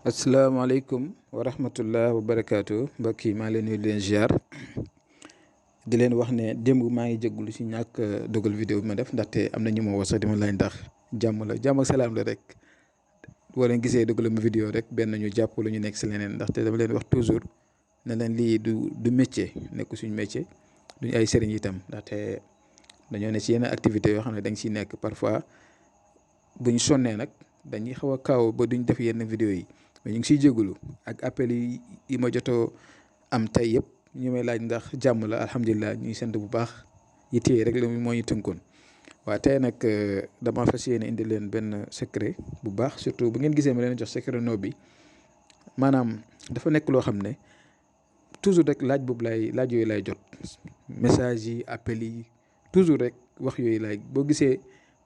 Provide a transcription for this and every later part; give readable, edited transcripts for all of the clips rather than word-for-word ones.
asalaamaaleykum wa rahmatullah wa barakaatu mbokk yi maa ngi leen nuyu di leen ziar di leen wax ne démb maa ngi jégalu si ñàkk dogal vidéo bi ma def ndaxte am na ñu ma woo sax di ma laaj ndax jàmm la jàmm ak salaam la rek boo leen gisee dogal ma vidéo rek benn ñu jàpp lu ñu nekk si leneen ndaxte dama leen wax toujours ne leen lii du métier nekku suñu métier duñu ay sëriñ itam ndaxte dañoo ne si yenn activités yoo xam ne dañ siy nekk parfois bu ñu sonnee nag dañuy xaw a kaaw ba duñ def yenn vidéo yi. mais ñu ngi siy jégalu ak appel yi ma jotoo am tey yëpp ñu may laaj ndax jàmm la alhamdulilah ñuy sant bu baax yi téye rek la moo ñu tënkoon waaye tey nag dama fas yéene indi leen benn secret bu baax surtout bu ngeen gisee ma leen jox secret no bi maanaam dafa nekk loo xam ne toujours rek laaj yooyu lay jot message yi appel yi toujours rek wax yooyu lay boo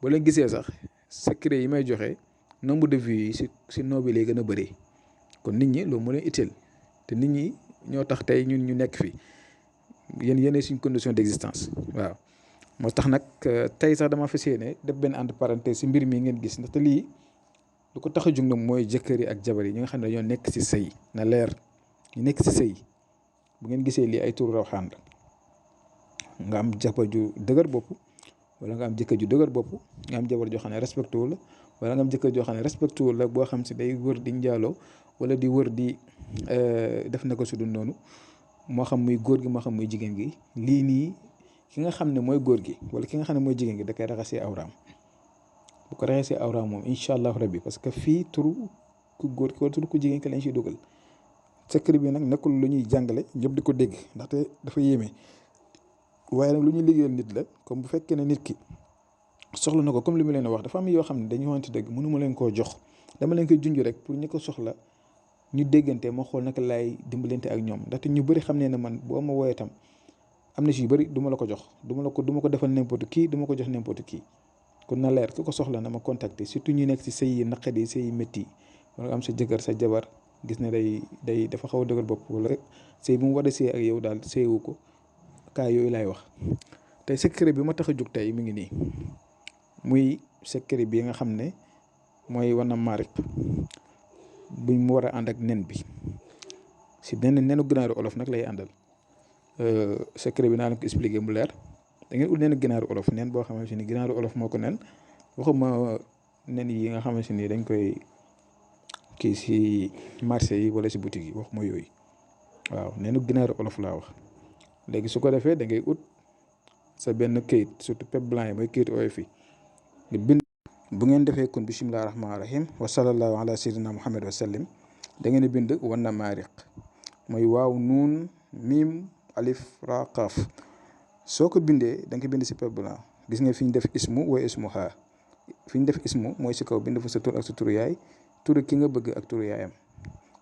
leen gisee sax secret yi may joxe nombre de vues yi si no bi lay gën a bëri kon nit ñi loolu moo leen itteel te nit ñi ñoo tax tey ñun ñu nekk fi yéen suñ condition d'existence waaw moo tax nag tey sax dama fas yéene def benn entre parenthèse si mbir mi ngeen gis ndaxte lii lu ko tax a jug nag mooy jëkkër yi ak jabar yi ñi nga xam ne dañoo nekk si sëy na leer ñu nekk si sëy bu ngeen gisee lii ay tur rawxaan la nga am jabar ju dëgër bopp wala nga am jëkkër ju dëgër bopp nga am jabar joo xam ne respecté wu la wala nga am jëkkër joo xam ne respecté wu la boo xam si day wër di njaaloo wala di wër di def na ko su dul noonu moo xam muy góor gi moo xam muy jigéen gi lii nii ki nga xam ne mooy góor gi wala ki nga xam ne mooy jigéen gi da koy raxasee awraam bu ko raxasee awraam moom incha allahu rabbi parce que fii turu ku góor ki wala turu ku jigéen ki lañ siy dugal secret bi nag nekkul lu ñuy jàngale ñëpp di ko dégg ndaxte dafa yéeme waaye nag lu ñuy liggéeyal nit la comme bu fekkee ne nit ki soxla na ko comme li mu leen wax dafa am yoo xam ne dañuy waxante dëgg mënuma leen koo jox dama leen koy junj rek pour ñi ko soxla ñu déggante ma xool naka laay dimbalante ak ñoom ndaxte ñu bëri xam ne ne man boo ma woowee tam am na si yu bëri du ma la ko jox du ma ko defal n'importe qui du ma ko jox n'importe qui kon na leer ki ko soxla na ma contacter surtout ñu nekk si sëy yi naqadi yi sëy yi métti wala nga am sa jëkkër sa jabar gis ne day dafa xaw a dëgër bopp wala sëy bu mu war a sëy ak yow daal sëywu ko kaa yooyu laay wax tey secret bi ma tax a jóg tey mi ngi nii muy secret bi nga xam ne mooy wana marik buñ mu war a ànd ak nen bi si nenu ginaaru olof nag lay àndal secret bi naa leen ko expliquer mu leer da ngeen ut nenu ginaaru olof nen boo xamante ni ginaaru olof moo ko nen waxuma nen yi nga xamante ni dañ koy kii si marché yi wala si boutique yi waxuma yooyu waaw nenu ginaaru olof laa wax léegi su ko defee da ngay ut sa benn këyit surtout pep blanc yi mooy këyit oyof yi nga bind bu ngeen defee kon bisimilah rahmaani rahim wa sallallahu ala sayyidina muhammad wa sallim da ngeen di bind wana maariq mooy waaw nuun miim alif ra qaaf soo ko bindee da nga ko bind si pep blanc gis nga fi ñu def ismu wa ismu ha fi ñu def ismu mooy si kaw bind fa sa tur ak sa turu yaay turu ki nga bëgg ak turu yaayam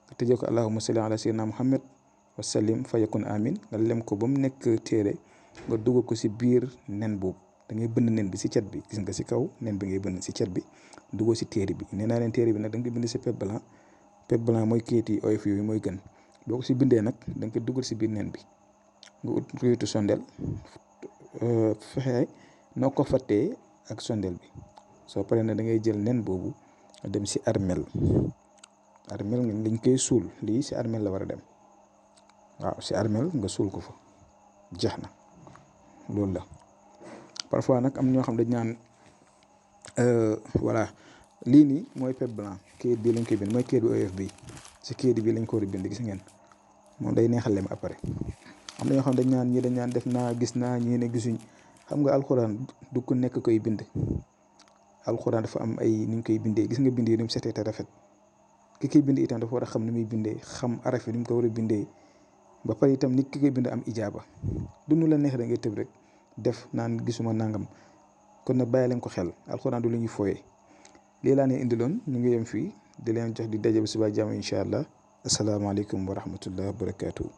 nga tëjee ko allahumma salli ala sayyidina muhammad wa sallim fa yakun amin nga lem ko ba mu nekk téere nga dugal ko si biir nen boobu da ngay bënn nen bi si cat bi gis nga si kaw nen bi ngay bënn si cat bi dugal si téere bi nee naa leen téere bi nag da nga ko bind si pep blanc mooy kayit yi oyof yooyu mooy gën boo ko si bindee nag da nga ko dugal si biir nen bi nga ut kayitu sondel fexe noo ko fattee ak sondel bi soo paree nag da ngay jël nen boobu nga dem si armel nga liñ koy suul lii si armel la war a dem waaw si armel nga suul ko fa jeex na loolu la parfois nag am ñoo xam dañ naan voilà lii nii mooy pep blanc kayit bii lañ koy bind mooy kayit bi oyof bi si kayit bi lañ ko war a bind gis ngeen moom day neexal lem après am na ñoo xam dañ naan def naa gis naa ñii ne gisuñ xam nga alxuraan du ko nekk koy bind alxuraan dafa am ay ni ñu koy bindee gis nga bindee ni mu setee te rafet ki koy bind itam dafa war a xam ni muy bindee xam araf yi ni mu ko war a bindee ba pare itam nit ki koy bind am ijaaba du nu la neex da ngay tëb rek def naan gisuma nangam kon nag bàyyi leen ko xel alxuraan du lu ñuy fooyee lii laa ne indiloon ñu ngi yem fii di leen jox di daje ba suba jàmm incha allah asalaamaaleykum wa rahmatullah wa barakaatu.